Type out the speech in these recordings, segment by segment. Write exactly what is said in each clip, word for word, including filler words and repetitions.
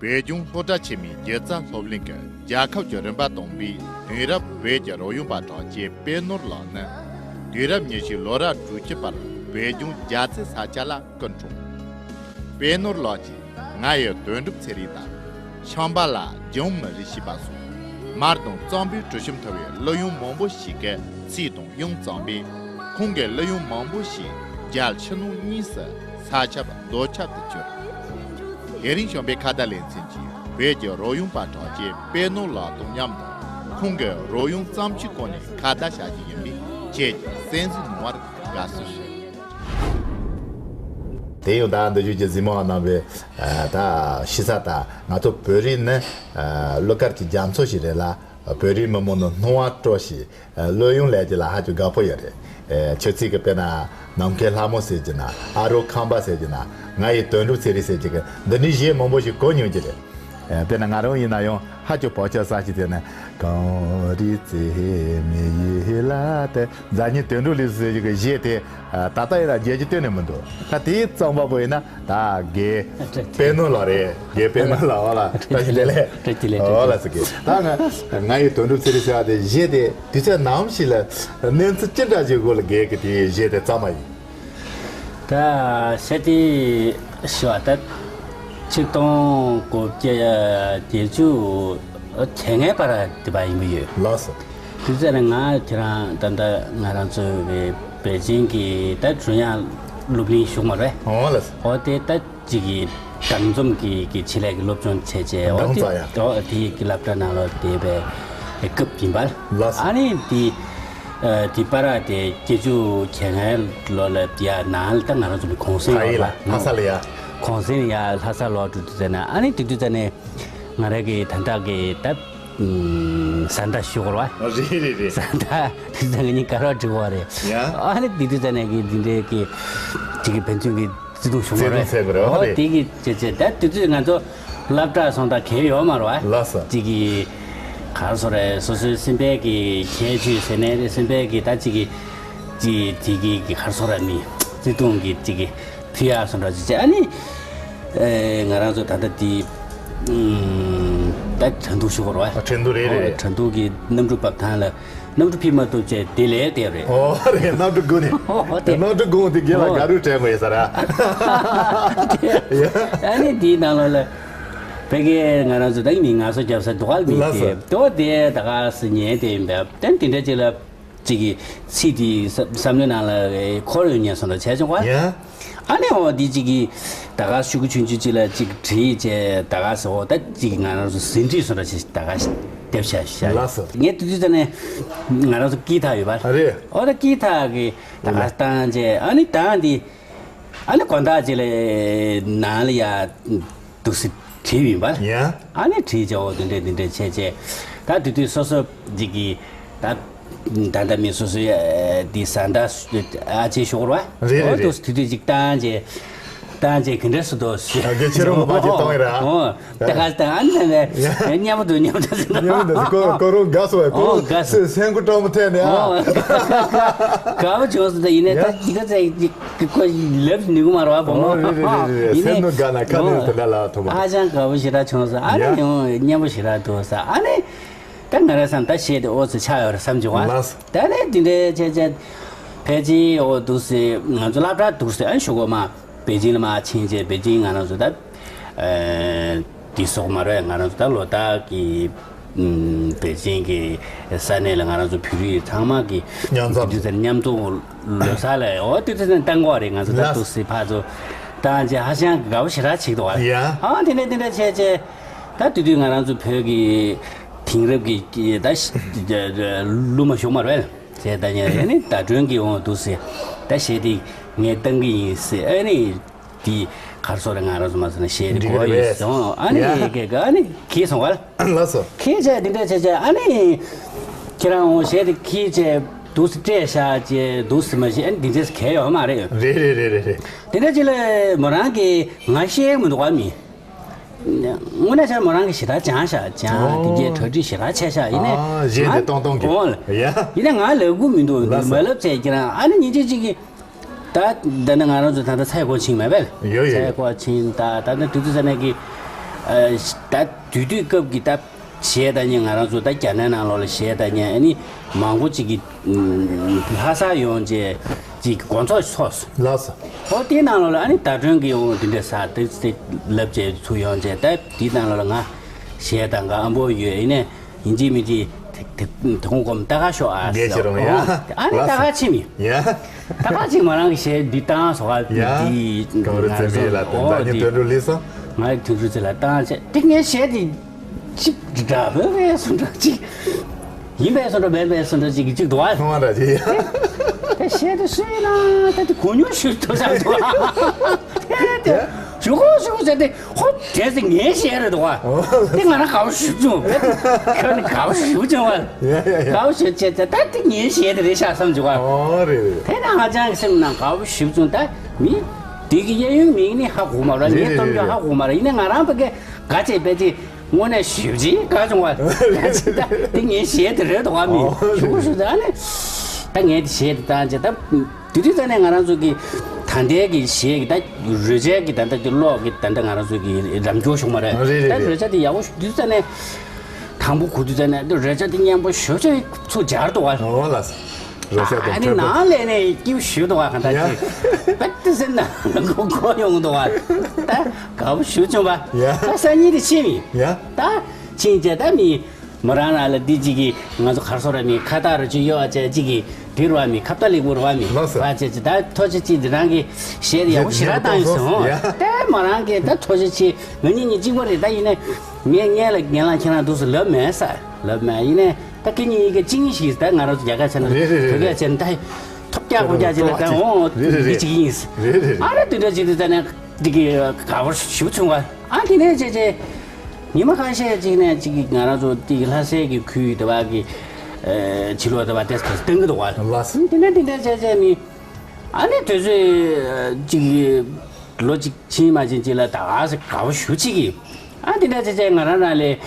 བོད་ལྗོངས་སློབ་གྲྭ་ཆེན་མོའི་སྒྱུ་རྩལ་སློབ་གླིང་གི་རྒྱལ་ཁབ་ཀྱི་རིམ་པ་དང་པོའི་དེང་རབས་བོད་ཀྱི་རོལ་དབྱངས་པ་གྲགས་ཅན་དཔལ་ནོར་ལགས་ནི། དུས་རབས་ཉི་ཤུའི་ལོ་རབས་དྲུག་ཅུ་པར་བོད་ལྗོངས་རྒྱལ་རྩེ་ས་ཆ་ལ་སྐུ་འཁྲུངས། དཔལ་ནོར་ལགས་ཀྱིས་ང་ཡི་དོན་གྲུབ་ཚེ་རིང་དང་། ཤམ་བྷ་ལ་ལྗང་མི་རིགས་ཞེས་པ་སོགས་མར་དང་གཙང་པོའི་གྲུ་གཤམ་འཐུ་བའི་གླུ་དབྱངས་མང་པོ་ཞིག་གི་ཚིག་དང་དབྱངས་བརྩམས་པས། ཁོང་གི་གླུ་དབྱངས་མང་པོ་ཞིག་རྒྱལ་ཕྱི་ནང་གཉིས་སུ་ས་ཁྱབ་རྡོ་ཁྱབ་ཏུ་གྱུར། དེ་རིང་བྱམས་པའི་ཁ་བརྡ་ལེ་ཚན་གྱིས་བོད་ཀྱི་རོལ་དབྱངས་པ་གྲགས་ཅན་དཔལ་ནོར་ལགས་དང་མཉམ་དུ་ཁོང་གི་རོལ་དབྱངས་བརྩམས་ཆོས་སྐོར་ནས་ཁ་བརྡ་བྱ་རྒྱུ་ཡིན་པས། ཁྱེད་ཀྱིས་གསན་གཟིགས་གནང་བར་དགའ་བསུ་ཞུ། དེ་ཡང་ད་འདི་བརྗོད་ཀྱི་གཟིགས་མོ་བ་རྣམ་པས་ད་ཤེས་ས་ད་ང་ཚོ་བོད་རིགས་ནི་གླུ་གར་གྱི་རྒྱ་མཚོ་ཞིག་རེད་ལ། བོད་རིགས་མི་མང་ནི་སྣང་བ་སྤྲོ་ཞིང་གླུ་དབྱངས་ལས་ཀྱི་ལ་ཧ་ཅང་དགའ་པོ་ཡོད་རེད། ཆོས་ཚིག་གི་དཔེར་ན་ནམ་མཁའི་ལྷ་མོ་ཟེར་གྱི་ན། ཨ་རོགས་ཁང་པ་ཟེར་གྱི་ན། ང་ཡི་དོན་གྲུབ་ཚེ་རིང་ཟེར་གྱི་གི་འདི་འདྲའི་གཞས་མང་པོ་ཞིག་གོ་མྱོང་གི་རེད། དཔེར་ན་ང་རང་ཡིན་ན་ཡང་ཧ་ཅང་བག་ཆགས་ཟ་ཞིག་དེ་ནི་གངས་རི་རྩེ་མོའི་ཡུལ་ལ་དེ་མཛའ་ཉེ་དོན་གྲུབ་ལགས་ཟེར་གྱི་གི་གཞས་དེ། ད་ལྟ་ཡིན་ན་རྒྱལ་གྱི་གཏན་ནས་མི་འདུག་ད་དེའི་རྩོམ་པ་པོ་ཡིན་ན་ད་རྒན་དཔལ་ནོར་ལགས་རེད། རྒན་དཔལ་ནོར་ལགས། འོ་ལགས། བཀྲ་ཤིས་བདེ་ལེགས། བཀྲ་ཤིས་བདེ་ལེགས། འོ་ལགས་སོ། རྒན་ད་ང་ང་ཡི་དོན་གྲུབ་ཚེ་རིང་ཟེར་བ་དེ་གཞས་དེ་དུས་ཚོད་ནམ་ཞིག་ལ་གནས་ཚུལ་ཅི་འདྲ་ཞིག་གོ་ལ་རྒན་གྱིས་དེ་གཞས་དེ་བརྩམས་པ་ཡིན། ད་གཞས་དེ་ཞུ་བ་ད་ཆིག་སྟོང་དགུ་བརྒྱ་བརྒྱད་ཅུ་གྱ་ལྔའི་བར་དེ་བ་ཡིན་གྱི་ཡོད། ལགས་སོ། དུས་ཚོད་ནི་ང་ཁྱེད་རང་ད་ལྟ་ང་རང་ཚོ་བའི་པེ་ཅིང་གི་ད་ཀྲུང་དབྱང་སློབ་གླིང་བཞུགས་མ་རེད། འོ་ལགས་སོ། འོ་དེ་ད་ཅིག་གི་འདང་རྩོམ་གྱི་གི་ཆེད་ལས་ཀྱི་སློབ་སྦྱོང་བྱས་རྗེས། འོ་འདང་དེ་རྩོམ་ཡ། འོ་དེ་གི་སློབ་གྲྭ་ནང་ལ་བསྡད་པའི་སྐབས་ཡིན་པ། ལགས་སོ། ཨ་ནི་དེ་དེ་པར་དེ་བརྒྱད་ཅུ་གྱ་ལྔའི་ལོ་ལ་ཡ་ནང་ལ་ད་ང་རང་ཚོ་གི་གུང་སེང་ཕ་ཡི་ལ་ལ་ལྷ་ས་ལ་ཡ། གུང་སེང་ཡ་ལྷ་ས་ལ་འགྲོ་དུས་ཙ་ན། ཨ་ནི་དེ་དུས་ཙ་ནས་ང་རང་གི་ད་ལྟ་གི་ད་བཟའ་ཟླ་ཞུ་དགོས་རེད་བ། རེད་རེད་རེད། བཟའ་ཟླ་དེ་ཙ་ངེད་གཉིས་དགའ་རབ་འགྲིག་པ་རེད། ཡ། ཨ་ནི་དེ་དུས་ཙ་ནས་གི་འདི་འདྲའི་གི་ཅིག་གི་ཕན་ཚུན་གི་བརྩེ་དུང་བྱུང་བ་རེད། བརྩེ་དུང་ཟེར་དགོས་རེད། འོ་རེད། དེ་གི་ཅེ་ཅེ་ད་དུས་ཚོད་ང་ཚོ་སློབ་གྲྭ་སོང་ད་གལ་ཡོད་མ་རེད་བ། ལགས་སོ། ཅིག་གི་ག་རེ་ཟེར་རེད། སོ་སོའི་སེམས་པའི་གི་ཁྱད་ཆོས་ཟེར་ནའི་རེད། སེམས་པའི་གི་ད་ཅིག་གི་ཅིག་དེ་གི་གི་ག་རེ་ཟེར་རེད། ནི་བརྩེ་དུང་གི་ཅིག་གི་ཕི་ཡ་སོང་འདྲ་ཅིག་ཅེ། ཨ་ནི་ཨེ་ང་རང་ཚོ་ད་ལྟ་དེ་ཨུམ་ད་ཁྲེང་ཏུའུ་ཞུ་དགོས་རེད་བ། ཁྲེང་ཏུའུ་རེད་རེད། ཨོ་རེད། ཁྲེང་ཏུའུ་གི་གནམ་གྲུ་བབས་ཐང་ལ། གནམ་གྲུ་ཕུད་མ་ཐུབ་ཅེས་དེ་ལས་དེ་རེད། ཨོ་རེད། གནམ་གྲུ་སྒུག་ནས། ཨོ་དེ། གནམ་གྲུ་སྒུག་དེ་རྒན་ལ་ཨོ་དགའ་རུ་དྲན་དགོས་ཡ་ས་ར། ཨ་ནི་དེའི་ནང་ལོགས་ལ་ཕ་གིའི་ང་རང་ཚོ་ད་མི་ངལ་གསོ་རྒྱབ་ས་འདུག་ག་མི་ལགས་དེ་སོ། དེ་བ་དེ་ད་ག་སེ་ཉལ་དེ་ཡིན་པས། དེ་འདི་འདྲ་ཅིག་ལ་ཅིག་གི་ཚིག་དེ་བསམ་བསམ་བློའི་ནང་ལ་འཁོར་ཡོང་ཉེན་སོང་འདྲ་བྱས་བྱུང་བ། ཡ། ཨ་ནི་འོ་འདི་གཅིག་གིས་ད་ག་ཤུ་གུ་ཆུང་ཆུང་གཅིག་ལ་གཅིག་བྲིས་བྱས་ད་ག་ཟེར། འོ་ད་གཅིག་ང་རང་ཚོ་ཟིན་བྲིས་སོང་འདྲ་ཞིག་ད་ག་ཞིག་དེབ་ཤ་ཤ། ལགས་སོ། ངས་དུས་ཚོད་ནས་ང་རང་ཚོ་ཀི་ཐག་ཡོད་པ། ཨ་རེད། འོ་ད་ཀི་ཐག་གི་ད་ག་བཏང་བྱས། ཨ་ནི་ད་འདི་ཨ་ནི་དགོང་དག་ཅིག་ལ་ནང་ལ་ཡ་འདུག་སེ་བྲིས་ཡིན་པ། ཡ། ཨ་ནི་བྲིས་བྱས་འོ་དེ་འདྲས་དེ་འདྲས་བྱས་བྱས། ད་དུས་དུས་སོ་སོ་གཅིག་གིས་ད། ད་ལྟ་མི་སོ་སོའི་ཨ་འདི་བཟའ་ཟླ་ཨ་ཅེ་ཞོག་ར། རེད་རེད་རེད། དུས་དུས་ཅིག་བཏང་བྱས། བཏང་བྱས་ག་འདྲ་སུ་དོ་ཞེས། ཨ་དེ་ཁྱེད་རང་མ་ཅིག་བཏང་ཡིན་ར། ཨོ། ད་ག་ད་ཨ་ནི་ནས་མཉམ་དུ་མཉམ་དུ་ཟེར། མཉམ་དུ་ཁོ་ཁོ་རང་དགའ་སོང་བས། ཁོ་ཨོ་དགའ་སོང་། སེམས་ཁུ་སྤྲང་པོ་ཐད་ནས་ཨ། ཨོ། དགའ་པོ་བྱུང་སོང་། ད་ཡིན་ནས་ད་ཡ་འདི་ག་ཚད་ཀྱི་ཁོ་ལབ་ནུས་གི་མ་རེད་བ། བུ་མོ། ཨོ་རེད་རེད་རེད་རེད། ཡིན་ནས་སེམས་ནང་དགའ་ན་ཁ་ནས་ཨོ་དེ་འདྲ་ལ་ཐོབ་མ། ཧ་ཅང་དགའ་པོ་ཞེ་དྲག་བྱུང་སོང་། ཨ་ནི་ཡ་ཡང་མཉམ་པོ་ཞེ་དྲག་འདུག་ས། ཨ་ནི། ད་ང་རང་བསམ་ད་གཞས་དེ་ཨོ་ཙི་ཆགས་ཡོད་རེད་བསམ་བྱུང་བ། ལགས། ད་ནས་དེ་འདྲའི་བྱས་བྱས་ཕལ་ཆེར་ཨོ་འདུག་སེ་ང་ཚོ་སློབ་གྲྭ་འདུག་སེ་ཨ་ཞུ་གོ་མ་པེ་ཅིང་ལ་མ་ཕྱིན་བྱས། པེ་ཅིང་ང་རང་ཚོ་ད་ཨེ་དེ་སོགས་མ་རེད། ང་རང་ཚོ་ད་ལོ་ལྟར་གྱི་ཨམ་པེ་ཅིང་གི་ས་གནས་ལ་ང་རང་ཚོ་བོད་རིགས་ཚང་མ་གི་མཉམ་འཛོམས། དེ་དུས་ཚོད་མཉམ་འཛོམས་ལོ་གསར་ལ་ཨོ་དེ་དུས་ཚོད་བཏང་གོ་རེད། ང་ཚོ་ད་ལགས། འདུག་སེ་ཕར་ཚུར་བཏང་བྱས་ཧ་ཅང་དགའ་པོ་ཞེ་དྲག་བྱེད་འདུག་བ། ཡ། ཨ་དེ་འདྲ་དེ་འདྲ་བྱས་བྱས། ད་དེ་དུས་ང་རང་ཚོ་བོད་ཀྱི་དེང་རབས་ཀྱི་ད་གླུ་མ་ཞུགས་མ་རེད་ཟེར། ད་ཉན་ཨ་ནི་ཟླ་སྒྲོན་གྱིས་འོང་འདུག་ཟེར། ད་གཞས་དེ་ངས་བཏང་གི་ཡིན་ཟེར། ཨ་ནི་དེ་གར་སོ་རེ་ང་རང་ཚོ་མ་ཟེར་ན་གཞས་དེ་འགྲིག་གོ་གི་ཡིན་རེད་ཟེར། ཨ་ནི་ཡ་གེ་ག་ཨ་ནི་གིས་སོང་བ། ལགས་སོ། གིས་བྱས་དེ་འདྲ་བྱས་བྱས། ཨ་ནི་ཁྱེད་རང་འོང་གཞས་དེ་གིས་བྱས་འདུག་སེ་སྤྲད་བཞག་བྱས་འདུག་སེ་མ་གཞི་ཨ་ནི་དེ་འདྲས་གལ་ཡོད་མ་རེད། རེད་རེད་རེད་རེད་རེད། དེ་འདྲ་ཅིག་ལ་མོ་རང་གིས་ང་ཤེས་མི་འདུག་བ་མི། དངོས་གནས་བྱས་མོ་རང་གིས་ཞེ་དྲག་སྦྱངས་ཤག་སྦྱངས། ཨོ། དེ་གའི་གྲ་སྒྲིག་ཞེ་དྲག་བྱས་ཤག་ཡིན་ནའི། ཨ་གཞས་དེ་ང་གཏོང་གཏོང་གི། ཨོ། ཡ། ཡིན་ནའི་ང་ལབ་དགོས་མི་འདུག་ལགས་སོ། མ་ལབ་བྱས་ཀྱི་རང་ཨ་ནི་ཉིན་གཅིག་གཅིག་གི། ད་ད་ནི་ང་རང་ཚོ་ད་ལྟ་ཚེ་སྒོ་ཕྱིན་མེད་པས། ཡོད་ཡོད་ཚེ་ཡོད། སྒོ་ཕྱིན་ད་ད་ནི་དུས་ཚོད་ས་ནས་ཀྱི། ད་དུས་དུས་སྐབས་ཀྱི་ད་གཞས་ལྟ་མཁན་ང་རང་ཚོ་ད་རྒྱ་ནག་ནང་ལོགས་ལ་གཞས་ལྟ་མཁན་ཨ་ནི་མང་པོ་ཅིག་གིས་ལྷ་སར་ཡོང་བྱས་ཅིག་དགོང་ཚོགས་ཚོགས་སོང་། ལགས་སོ། ཨོ་དེའི་ནང་ལོགས་ལ་ཨ་ནི་ཟླ་སྒྲོན་གྱིས་འོ་དེ་འདྲ་ས་དེ་དེ་ལབ་བྱས་ཚུར་ཡོང་བྱས་ད་དེའི་ནང་ལོགས་ལ་ང་གཞས་ལྟ་ག་ཨ་འབོ་ཡོད་ཡིན་ནས་ཡིན་གཅིག་མིན་གཅིག་དེ་དེ་དེ་ཁོང་སྒོམ་ལྟ་ག་ཤོག་ཨ་འགས་ཁྱེད་རང་ཡ། ཨ་ནི་ལྟ་ག་ཕྱིན་མི་ཡ། ད་ག་ཅིག་མ་རང་གི་གཞས་འདི་བཏང་སོ་ག་ཡ། འདི་གངས་རི་བཙན་པོའི་ལ་དོན་ཨོ་ཟླ་ཉི་འདི་དོན་གྲུབ་ལེགས་སོ། ང་ཡི་དུས་འགྲོ་ཚེ་ལ་བཏང་བྱས་དེ་ངའི་གཞས་དེ་གཅིག་འདྲ་བོད་པའི་སུ་འདྲ་གཅིག་ཡིན་པའི་སུ་འདྲ་མེད་པའི་སུ་འདྲ་གཅིག་གཅིག་འདུག་ཨ། ཁོང་འདྲ་ཅིག་ཡ། ད་གཞས་དེ་སུ་ཡིན་ན་ད་དེ་གོ་མྱོང་ཞུ་ཐུབ་ས་འདུག་ཨ། དེ་དེ་ཞུ་གོ་ཞུ་གོ་ཟེར་ཏེ། ཧོ། དེ་ཚེ་ངའི་གཞས་རེད་དོ། དེ་ང་རང་དགའ་པོ་ཞེ་པོ་བྱུང་། ཁྱོད་ནི་དགའ་པོ་ཞེ་པོ་བྱུང་བ། ཡ་ཡ་ཡ། དགའ་པོ་ཞེ་པོ་བྱས་ཚེ་ད་དེ་ངའི་གཞས་དེ་རེད་ཤག་བསམ་བྱུང་བ། ཨོ་རེད་རེད། དེ་ན་ཧ་ཅང་གི་སེམས་ནང་དགའ་པོ་ཞེ་པོ་བྱུང་། ད་མི་དེ་གི་གཡས་གཡོན་མིང་ནི་ཧ་གོ་མ་རེད། རེད་ངའི་རེད་གཏམ་རྒྱུད་རེད། ཧ་གོ་མ་རེད། ཡིན་ནའི་ང་རང་བ་གས་དགའ་བྱས་པས་དེ་དངོས་གནས་ཞེ་པོ་ཅིག་དགའ་བྱུང་བ། ད་དེ་ངའི་གཞས་དེ་རེད་དོ་བ། མི་ཨོ་ཞུ་གོ་ཞུ་ད་ནི་ད་ངས་དེ་གཞས་དེ་བཏང་བྱས་ད། དེ་དུས་ཙ་ནས་ང་རང་ཚོ་གི་ད་ལྟའི་གི་གཞས་ཀྱི་ད་རོལ་ཆའི་གི་ད་ལྟ་གི་གློག་གི་ད་ལྟ་ང་རང་ཚོ་གི་རམ་འཁྱོག་བྱུང་མ་རེད། རེད་རེད་ད་རེད། རོལ་ཆ་དེ་ཡག་པོ་ཞུ་དུས་ཙ་ནས་དང་པོ་གོ་དུས་ཙ་ནས་འདི་རོལ་ཆ་དེ་སྙན་པོ་ཞེ་པོ་ཅིག་ཚུར་སྦྱར་འདུག་བ། ཨོ་ལགས། རོལ་ཆ་ཨ་དང་ནི་ཐོས་པ། ནང་ལས་ནས་སྐྱིད་པོ་ཞུ་འདུག་བ། གང་ལྟར་ཡ། ཅིག་པད་དེ་སེམས་ནང་གོ་གོ་ཡོང་འདུག་བ། ད་དགའ་པོ་ཞུ་བྱུང་བ། ཡ། ད་སང་ཉིན་དེ་ཕྱིན་མི། ཡ། ད་ཕྱིན་བྱས་ད་མི། མོ་རང་རང་ལ་འདི་གཅིག་གིས་ང་ཚོ་གར་སོང་ར་མི་ཁ་བཏགས་ར་ཅིག་གཡོ་བ་བྱས་གཅིག་གིས་འདིར་བ་མི་ཁ་བཏགས་ལེགས་པོ་ར་བ་མི་ལགས་སོ། བ་བྱས་ཅིག་ད་ཐོ་ཅི་ཅིག་འདི་རང་གི་གཞས་ཡག་པོ་ཞེ་དྲག་བཏང་ཡོད་སོང་། ཡ། ད་མོ་རང་གིས་ད་ཐོ་ཅི་ཅིག་ང་གཉིས་གཉིས་གཅིག་པ་རེད། ད་ཡིན་ནས་ངས་ངས་ལ་ངས་ལ་ཁྱེད་རང་འདུག་སེ་ལབ་མེད་ས་ལབ་མེད། ཡིན་ནས་ད་ཁྱེད་གཉིས་ཀྱི་གཅིག་གཉིས་ཤིག་ད་ང་རང་ཚོ་རྒྱ་གར་ཆེ་ན་རེད་རེད་རེད་བོད་སྐད་ཆེ་ན་ད་ཐོབ་རྒྱག་གོ་རྒྱག་ཅིག་ལ་ད་འོང་འོང་རེད་རེད་འདི་རེད། གཅིག་ཡིན། རེད་རེད་རེད། ཨ་རེ་དེ་འདྲ་ཅིག་དེ་ད་ནས་འདི་གི་དགའ་པོ་ཞེ་པོ་བྱུང་བ། ཨ་དེ་ནས་བྱས་བྱས། ཉི་མ་ཁ་ཤས་ཅིག་ནས་ཅིག་ང་རང་ཚོ་དེ་ལྷ་སའི་གི་ཁུལ་དེ་བ་གི་ཨེ་ཕྱི་ལོགས་དེ་བ་ཏེས་ཁ་སྟོན་གི་འདུག་བ། ལགས་སོ། དེ་ནས་དེ་འདྲ་བྱས་བྱས་ནི་ཨ་ནི་དུས་ཚོད་ཅིག་ལོ་གཅིག་ཕྱིན་མ་ཕྱིན་ཅིག་ལ་ད་ག་ས་དགའ་པོ་ཞེ་པོ་ཅིག་གི་ཨ་དེ་འདྲ་བྱས་བྱས་ང་རང་རང་ལས་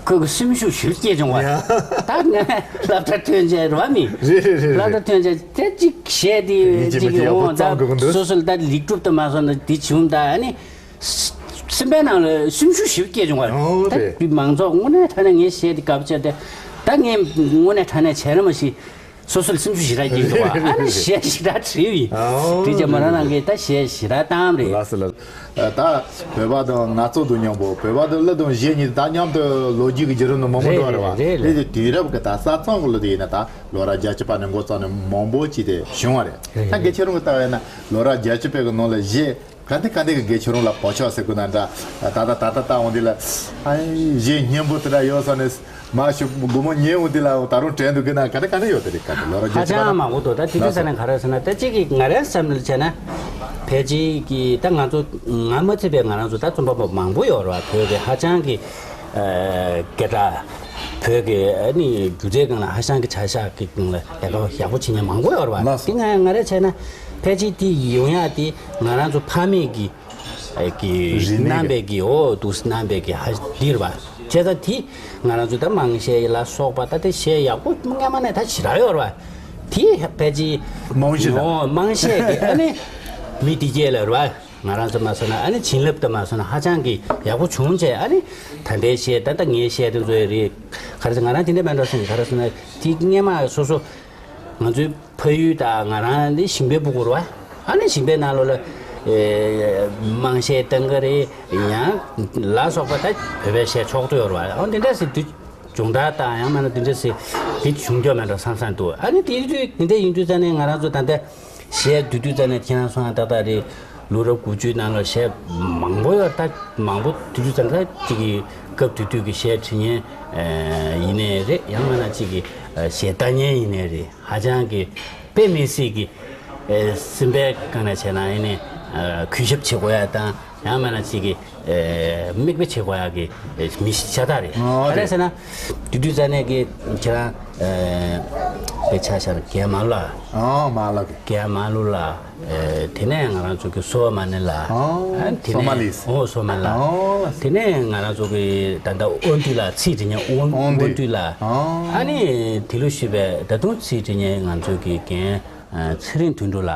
ཁོས་གི་སེམས་ཤུགས་ཞེ་པོ་སྐྱེས་བྱུང་བ། ཡ། ད་ངས་སློབ་གྲྭ་ཐོན་བྱས་རོ་མི། རེད་རེད་རེད་སློབ་གྲྭ་རེད། ཐོན་བྱས་དེ་ཅིག་བྱས་དེ་ཡིན་གཅིག་ཅིག་མིན་གཅིག་ཡག་པོ་འོང་བཙོང་དགོས་ཀྱི་ད་འདུག་སོ་སོ་ལ་ད་ལེགས་གྲུབ་ད་མ་སོང་ན་དེ་བྱུང་ད་ཨ་ནི། སེམས་པའི་ནང་ལ་སེམས་ཤུགས་ཞེ་པོ་སྐྱེས་བྱུང་བ། ཨོ་ད་རེད། མང་ཚོགས་དངོས་གནས་དྲང་གནས་ངའི་གཞས་འདི་དགའ་པོ་བྱས་ཏེ། ད་ངས་དངོས་གནས་དྲང་གནས་བྱས་ན་མ་ཤེས། སོ་སོ་ལ་སེམས་ཤུགས་ཞེ་དྲག་སྐྱེས་འདུག་བ། ཨ་ནི་གཞས་ཞེ་དྲག་བྲིས་ཡིན། ཨོ་བྲིས་རྗེས་མོ་རང་རང་གིས་ད་གཞས་ཞེ་དྲག་བཏང་རེད། ལགས་སོ་ལགས། ད་བོད་པ་དང་ང་ཚོ་དང་མཉམ་པོ་བོད་པ་དང་གླུ་དང་གཞས་གཉིས་ད་མཉམ་དུ་ལོ་རྒྱུས་ཀྱི་བརྒྱུད་རིམ་ནང་མང་པོ་འགྲོ་བ་རེད་བ། རེད་རེད་རེད། དེ་དུས་རབས་ཀྱི་ད་ས་མཚམས་ཀྱི་གླུ་དེ་ཡིན་ན་ད་ལོ་རབས་བརྒྱད་ཅུ་པ་ནས་འགོ་བརྩམས་ནས་མང་པོ་ཅིག་དེ་བྱུང་བ་རེད། རེད་ད་རེད། གལ་ཆེ་རུང་གི་ལྟ་བས་ན་ལོ་རབས་བརྒྱད་ཅུ་པའི་གི་ནང་ལ་གཞས། ག་འདི་ག་འདི་གི་དགེ་ཆོས་རང་ལ་བོ་ཆོག་ཟེར་དགོས་ན་འདྲ། ད་ད་ད་ད་ད་འོང་འདི་ལ་ཨ་གཞས་སྙན་པོ་དེ་འདྲ་ཡོད་ས་ནས་མ་ཞུ་སྒོ་མོ་ཉལ་འོང་འདི་ལ་ད་རུང་དྲན་འདུག་གི་ན་ག་འདི་ག་འདི་ཡོད་དེ་རེད། ག་འདི་ལོ་ར་ཧ་རྒྱ་ཆེ་ཅང་མ་གོ་འདུག་ད་དེ་དུས་ས་ནས་ག་རེ་ཟེར་ན་ད་གཅིག་གི་ང་རའི་བསམ་བློ་བྱས་ན་ཕལ་ཆེར་གི་ད་ང་ཚོ་ང་མ་ཚད་པའི་ང་རང་ཚོ་ད་རྩོམ་པ་པོ་མང་པོ་ཡོད་རེད་བ། བོད་ཀྱི་ཧ་ཅང་གི་སྐད་གྲགས་བོད་ཀྱི་ཨ་ནི་སྒྱུ་རྩལ་སྒང་ལ་ཧ་ཅང་གི་བྱ་གཞག་གི་སྒང་ལ་ལས་ཀ་ཡག་པོ་བྱེད་མཁན་མང་པོ་ཡོད་རེད་བ། དེ་ང་ང་རའི་བྱས་ན་ཕལ་ཆེར་དེ་ཡོང་ཡག་དེ། ང་རང་ཚོ་ཕ་མེས་ཀྱི་ཨེ་ཀྱི་རིག་གནས་རྣམ་པའི་ཀྱི་ཨོ་འདུག་རྣམ་པའི་ཀྱི་ཧ་འདིར་བ། བྱས་ཙང་དེ་ང་རང་ཚོ་ད་དམངས་གཞས་ལ་སོགས་པ་ད་དེ་གཞས་ཡག་པོ་སྔ་མ་ནས་ད་ཞེ་དྲག་ཡོད་རེད་བ། དེ་ཕལ་ཆེར་རྨང་གཞི་ལ་ཨོ་དམངས་གཞས་ཀྱི་ཨ་ནི་མི་དེ་གས་ལ་རེད་བ། ང་རང་ཚོ་མ་སོང་ན་ཨ་ནི་བྱིན་རླབས་དུ་མ་སོང་ན་ཧ་ཅང་གི་ཡག་པོ་བྱུང་བྱས། ཨ་ནི་ད་ལྟའི་གཞས་ད་ལྟ་ངའི་གཞས་དེ་ཚོ་ཡི་རེད། ག་རེ་ཟེར་ང་རང་དེ་འདྲ་མེད་འགྲོ་སེམས་ག་རེ་ཟེར་ན་དེ་སྔ་མ་སོ་སོ་ང་ཚོའི་ཕ་ཡུལ་དང་ང་རང་ནི་ཞིང་པའི་སྤུ་གུ་རེད་བ། ཨ་ནི་ཞིང་པའི་ནང་ལོགས་ལ་ཨེ་དམངས་གཞས་བཏང་གི་རེད། ཡང་ལ་སོགས་པ་ད་བོད་པའི་གཞས་ཕྱོགས་བསྡུས་ཡོད་རེད་བ། ཨ་འདི་འདྲ་ཟེར་དུས་སྦྱོང་བརྡར་དང་ཡང་མིན་ན་འདི་འདྲ་ཟེར་དེ་བྱུང་རྒྱུ་མེད་འགྲོ་བསམ་བསམ་འདུག་ཨ་ནི་དེ་དུས་འདི་འདྲ་ཡིན་དུས་ཙང་ནས་ང་རང་ཚོ་ད་ལྟ་གཞས་བསྡུས་དུས་ཙང་ནས་ཁྱེད་རང་སོང་ཡང་ཏག་ཏག་རེད། ལོ་རབས་དགུ་བཅུའི་ནང་ལ་གཞས་མང་པོ་ཡོད་རེད། ད་མང་པོ་དུས་ཚོད་ཙམ་ད་ཅིག་གི་སྐབས་དེ་དུས་ཀྱི་གཞས་འཁྲི་མཁན་ཡིན་ནའི་རེད། ཡང་མིན་ན་ཅིག་གི་གཞས་ལྟ་མཁན་ཡིན་ནའི་རེད། ཧ་ཅང་གི་དཔེ་མི་སྲིད་ཀྱི་སེམས་པའི་སྒང་ནས་བྱས་ན་ཡིན་ནའི་གུས་ཞབས་བྱེད་དགོས་ཡ་དང་ཡང་མིན་ན་ཅིག་གི་མིག་དཔེ་བྱེད་དགོས་ཡ་གི་མི་ཤ་སྟག་རེད། ཨོ་ག་རེ་རེད། ཟེར་ན་དེ་དུས་ཙ་ནས་ཀྱི་ཁྱེད་རང་དཔེ་ཆ་བཞག་ན་རྒན་མ་ལ་ཨོ་མ་ལ་གི་རྒན་མ་ལུ་ལ། ཨེ་དེ་ནས་ང་རང་ཚོ་གི་སོ་མ་ནི་ལ། ཨོ། ཨ་དེ་སོ་མ་ནས་ལིས། ཨོ་སོ་མ་ལ། ཨོ། དེ་ནས་ང་རང་ཚོ་གི་ད་ལྟ་དབོན་སྟོད་ལ་ཚེ་འདྲི་མཁན་དབོན་དབོན་སྟོད་ལ། ཨོ། ཨ་ནི་དེ་ལོ་ཤི་བའི་ད་དུང་ཚེ་འདྲི་མཁན་ང་ཚོ་གི་རྒན་ཚེ་རིང་དོན་གྲུབ་ལ།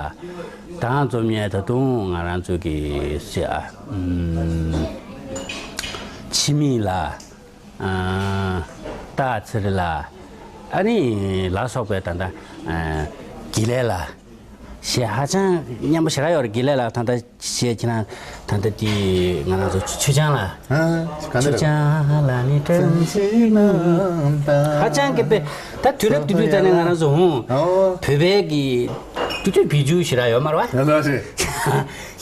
དང་འཛོམས་མཁན་ད་དུང་ང་རང་ཚོ་གི་སི་ཨ། ཨུམ། འཆི་མེད་ལ། ཨ། སྟག་འཚེར་ལ། ཨ་ནི་ལ་སོགས་པའི་ད་ལྟ་ཨ། དགེ་ལེགས་ལ། གཞས་ཧ་ཅང་སྙན་པོ་ཞེ་དྲག་ཡོད་རེད། དགེ་ལེགས་ལགས་ད་ལྟ་གཞས་ཁྱེད་རང་ད་ལྟ་དེ་ང་རང་ཚོ་ཆུ་ཆུ་ཆང་ལ། ཨ། ག་འདྲ་ཆུ་རེད། ཆང་ལ་ནི་བཀྲ་ཤིས་སྣང་དང་། ཧ་ཅང་གི་དཔེ་ད་དུས་རབས་དེ་དུས་ད་ནས་ང་རང་ཚོ་ཧུང་ཨོ། བོད་པའི་གི་དུས་དུས་བི་ཇུ་ཞེ་དྲག་ཡོད་མ་རེད་བ། ཡོད་རེད།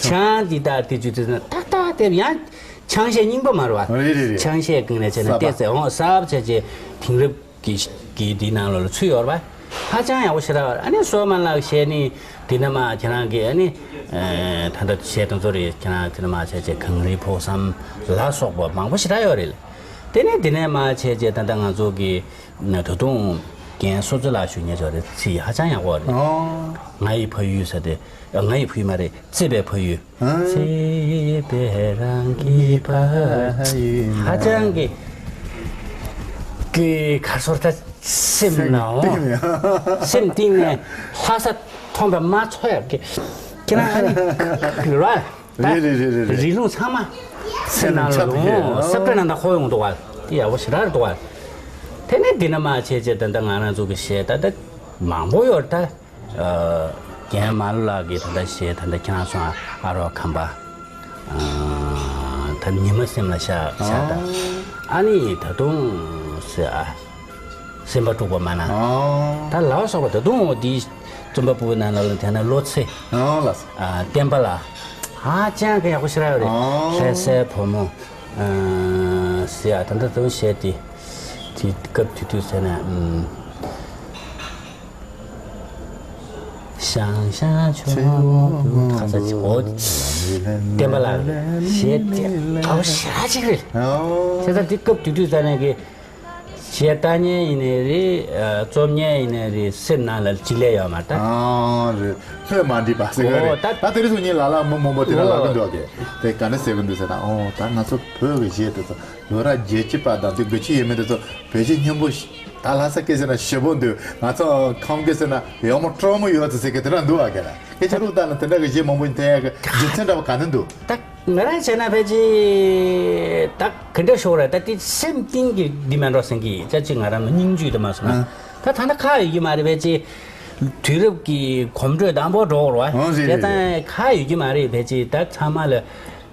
ཆང་འདི་དག་དེ་དུས་དུས་ད་ད་དེ་ཡང་ཆང་གཞས་རྙིང་པ་མ་རེད་བ། རེད་རེད་རེད། ཆང་གཞས་གང་ནས་བྱས་ན་གསར་པ། བལྟས་ཚེ་ཨོ་གསར་པ་བྱས་བྱས་དེང་རབས། གི་གི་འདི་ནང་ལོགས་ལ་ཚུད་ཡོད་རེད་པ། ཧ་ཅང་ཡག་པོ་ཞེ་དྲག་ཡོད་རེད། ཨ་ནི་སོ་མ་ལགས་གཞས་ནི་འདི་ན་མ་ཁྱེད་རང་གི་ཨ་ནི་ད་ལྟ་གཞས་དེ་ཚོ་རེད། ཁྱེད་རང་འདི་ན་མ་བྱས་བྱས་གངས་རིའི་ཕུག་བསམ་ལ་སོགས་པ་མང་པོ་ཞེ་དྲག་ཡོད་རེད། དེ་ནས་འདི་ནས་མ་བྱས་བྱས་ད་ལྟ་ང་ཚོ་གི་ད་དུང་རྒན་སོ་ཙི་ལགས་ཞུ་མཁན་ཅིག་ཡོད་རེད། ཚིག་ཧ་ཅང་ཡག་པོ་རེད། ཨོ། ང་ཡི་ཕ་ཡུལ་ཟེར་ཏེ། ང་ཡི་ཕ་ཡུལ་མ་རེད། བརྩེ་བའི་ཕ་ཡུལ། ཨ། བརྩེ་བའི་རང་གི་ཕ་ཡུལ། ཧ་ཅང་གི་གི་ག་སོར་ད་སེམས་ནའོ། སེམས་གཏིང་ནས་ལྷ་ས་མཐོང་བ་མ་ཚོར་ཡག་གི་ཁྱེད་རང་ཨ་ནི་ར། རེད་རེད་རེད་རེད་རེད། རིགས་ལུང་ཚང་མ་སེམས་ནང་ལ་ལོང་། སེམས་ནང་ད་ཁོ་ཡོང་འདུག་བ། དེ་ཡག་པོ་ཞེ་དྲག་རེད་འདུག་བ། དེ་ནས་འདི་ན་མ་བྱས་བྱས་ད་ལྟ་ང་རང་ཚོ་གི་གཞས་ད་ལྟ་མང་པོ་ཡོད་རེད་ད། ཨ། རྒན་མ་ལོ་ལགས་ཀྱིས་ད་ལྟ་གཞས་ད་ལྟ་ཁྱེད་རང་ཚོ་ཨ་རོགས་ཁམས་པ། ཨ། ད་ཉི་མ་སེམས་ལ་ཤར་ཤར་ད། ཨ་ནི་ད་དུང་ཟེར་ཨ། སེམས་པ་དཀྲུགས་པ་མ་ན། ཨ། ད་ལ་བ་སོགས་པ་ད་དུང་འོ་འདི་རྩོམ་པ་པོའི་ནང་ལ་དེ་ན་བློ་ཚེ། ཨ་ལགས། ཨ། བསྟན་པ་ལ། ཧ་ཅང་གི་ཡག་པོ་ཞེ་དྲག་ཡོད་རེད། ཨ། ལྷ་སའི་བུ་མོ། ཨ། ཟེར་ཨ་ད་ལྟ་ད་དུང་གཞས་དེ། དེ་སྐབས་དེ་དུས་ཟེར་ན། ཨམ། ཤང་ཤང་ཆུ་མོ་ཁ་ས་ཆུ་འོ། བསྟན་པ་ལགས་གཞས་དེ་ཨའོ་ཞེ་དྲག་ཅིག་རེད། ཨོ། བྱས་ཙང་དེ་སྐབས་དེ་དུས་ཙ་ནས་གི་གཞས་ལྟ་མཁན་ཡིན་ནའི་རེད། ཨ། རྩོམ་མཁན་ཡིན་ནའི་རེད། སེམས་ནང་ལ་གཅིག་ལས་ཡོད་མ་རེད་ད། ཨ་རེད། ལྷོད་མ་འགྲིག་པ་ཟེར་གི་རེད། ཨོ་ད། ད་དེ་རིང་སང་ཉིན་ལ་ལ་མི་མང་པོ་དེ་འདྲ་ལབ་གི་འདུག་གི། དེ་ག་འདྲ་ཟེར་གི་འདུག་ཟེར་ན། ཨོ་ད་ང་ཚོ་བོད་ཀྱི་གཞས་དེ་ཚོ་ལོ་རབས་བརྒྱད་ཅུ་པ་དང་དེ་དགུ་བཅུ་ཡས་མས་དེ་ཚོ་བོད་གཞས་སྙན་པོ་ཞིག་ད་ལྷ་ས་སྐད་ཟེར་ན་ཞེ་པོ་འདུག་ང་ཚོ་ཁམས་སྐད་ཟེར་ན་ཡག་མོ་སྤྲོ་མོ་ཡོད་ཚེ་ཟེར་གི་དེ་འདྲ་འདུག་བ་ག་ལ། སྐད་ཆ་རུག་ལྟ་ན་དེ་འདྲ་གི་གཞས་མང་པོ་འཐེན་ཡག་གི་རྒྱུ་མཚན་འདྲ་པོ་ག་ནས་འདུག་ད་ང་རང་བྱས་ན་ཕལ་ཆེར་ད་ག་འདྲ་ཤོར་རེད། ད་དེ་སེམས་གཏིང་གི་འདི་མེད་འགྲོ་ཟེར་གི་ཅག་ཅིག་ང་རང་ལ་སྙིང་རྗེ་དུ་མ་སོང་ན། ཨ། ད་ད་ལྟ་ཁག་ཡོད་ཀྱི་མ་རེད། ཕལ་ཆེར་དུས་རབས་ཀྱི་གོམ་བགྲོད་དང་པོ་འགྲོ་བར་བ། ཨང་། རེད་དེ་རེད་རེད། ད་ཁག་ཡོད་ཀྱི་མ་རེད། ཕལ་ཆེར་ད་ཚང་མ་ལ་